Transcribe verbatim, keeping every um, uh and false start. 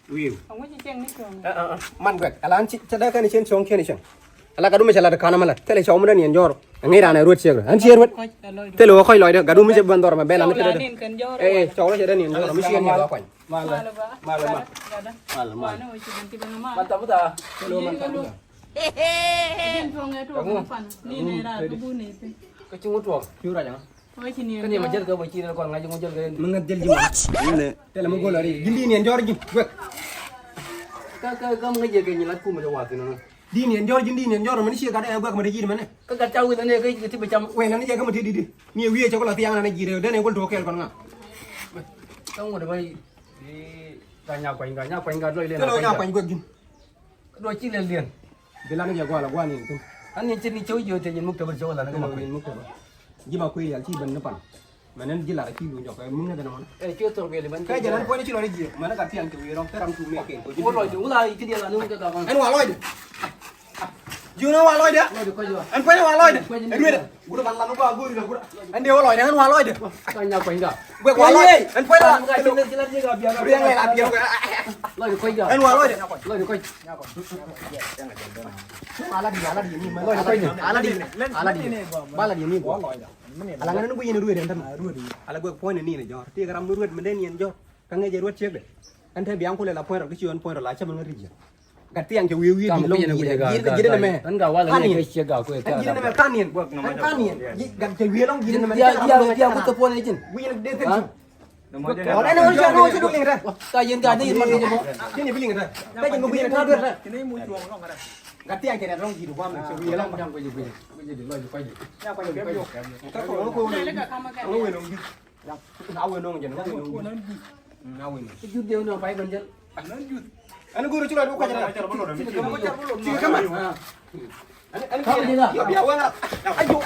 Wiu. Man guɛk ala an cɛ dee kɛn cien cɔŋ cien cɛŋ. Ala ka dum cɛ lat kan mɛ la thilɛ cɔw mi dee niɛn jɔr. Ŋi̱i̱c ran ɛ ruet ciek an cier wet. Thilɛ wä kɔc lɔcdɛ gat dum mi cɛ ben dhɔr mɛ bɛl an cɛ dee. Ee cɔw lɔ cɛ dee niɛn jɔr mi cier niɛn wä kɔny. Mal mal mal mal mal. Man tamuta. Kä ci ŋut tuɔɔk. Kä ni ma jäl kɛ bä ci rɛ kɔn ŋa̱c ŋut jäl kɛ. Mi ŋäth jäl ji̱ ma. Tɛlɛ mi go̱l ari ji̱n di niɛn jɔr ji̱n guɛk. Kä kä kä mi ŋäc jɛ kɛ nyi lat kum jɛ wath inɔ. Di niɛn jɔr ji̱n di niɛn jɔr mɛn ci gat ɛ guɛk mɛ ti ji̱n mɛn. Kä gat ca wi̱th ɛn ɛ kä ti bɛ cam. Wɛn ɛn jɛ kä mɛ ti di di. Ni wi̱i̱ cɛ kɔ la thiaŋ na ji̱ rɛ den ɛ go̱l tuɔɔk kɛɛl kɔn ŋa. Kä ŋut bä. Ka nya kuany ka nya kuany ka lɔc lɛ. Kä lɔ nya kuany guɛk ji̱n. Kä duɔc ci lɛl diɛn. Bi lan jɛ gual a gual ni kin. An ni cin ni cɛw jiö te nyin muk tebel cɛw lan kä ma kui̱. Nyin muk tebel. Ji̱ ma kui̱ rial ci ben ni pan. Mɛ nɛn ji̱ lar a ci luny jɔk muk ni dɛn mɔn. Ɛ ci thor beli ben. Kä jɛ lan kuɔni ci lɔni jiö mɛ ni ka tian kɛ wi̱i̱ rɔm kä ram tu mɛ kɛ. Wä lɔc di wula ci diɛl lan ni wun kɛ ka ban. Ɛn wa lɔc di. Jiö ni wa lɔc di. Lɔc di kɔc wa. Ɛn kuɔni wa lɔc di. Ɛn duet di. Wut ban lan ni kua go̱o̱ri la wut. Ɛn dee wä lɔcdɛ ɛn wa lɔcdɛ. Ka nya kuany ka. Guɛk wa lɔcdɛ ɛn kuany la. Ka ci lɛ ci lɛ ci ka biak. Riɛŋ lɛ la biak. Lɔcdɛ kuany ka. Ɛn wa lɔcdɛ. Lɔcdɛ kuany. Ala di ala di ni ma. Lɔcdɛ kuany. Ala di ala di. Ba la di ni bɔ. Ala ŋani ni guiy ni ruet ɛn tɛm. Ala guɛk puɔ̱ny ni ni jɔr ti ka ram ni ruet mi den yɛn jɔr. Kä ŋäc jɛ ruet ciekdɛ. Ɛn te biaŋ kulɛ la puɔ̱ny rɔ kä ci ɣän puɔ̱ny rɔ la cä mɛ ŋä ric jɛ. Gat thiaŋ cɛ wi̱i̱ wi̱i̱ ji̱n lɔŋ ji̱n ɛmɛ. Kan ga wal ŋäc kɛ ciek ga kuɛ kä ji̱n ɛmɛ kan niɛn. Kan niɛn. Gat cɛ wi̱i̱ lɔŋ ji̱n ɛmɛ. Bia bia bia kuth kɛ puɔ̱ny ji̱n. Wi̱i̱ ni dee thil. Ɔn ɛn ɔn cɛ ɔn cɛ duk liŋ rɛ. Ka yɛn ka ni yɛn ma kɛ jɛ mɔ. Cɛ ni bi liŋ rɛ. Ka jɛ ŋä wi̱i̱ ni ta̱a̱ duer rɛ. Gat thiaŋ cɛ rɛ lɔŋ ji̱n guam cɛ wi̱i̱ lɔŋ. Kä kɔn ŋä kuɛ wä lɔŋ ji̱n. Na wee no̱o̱ŋ jɛn, na wee no̱o̱ŋ jɛn. Na wee no̱o̱ŋ. Jut jɛ wä pay bän jɛl. Ɛn go̱o̱r ci lɔc wä kuac rɛ. Ci kɛ kɛ ma. Ɛn ɛn go̱o̱r ci lɔc wä kuac rɛ. Ayo.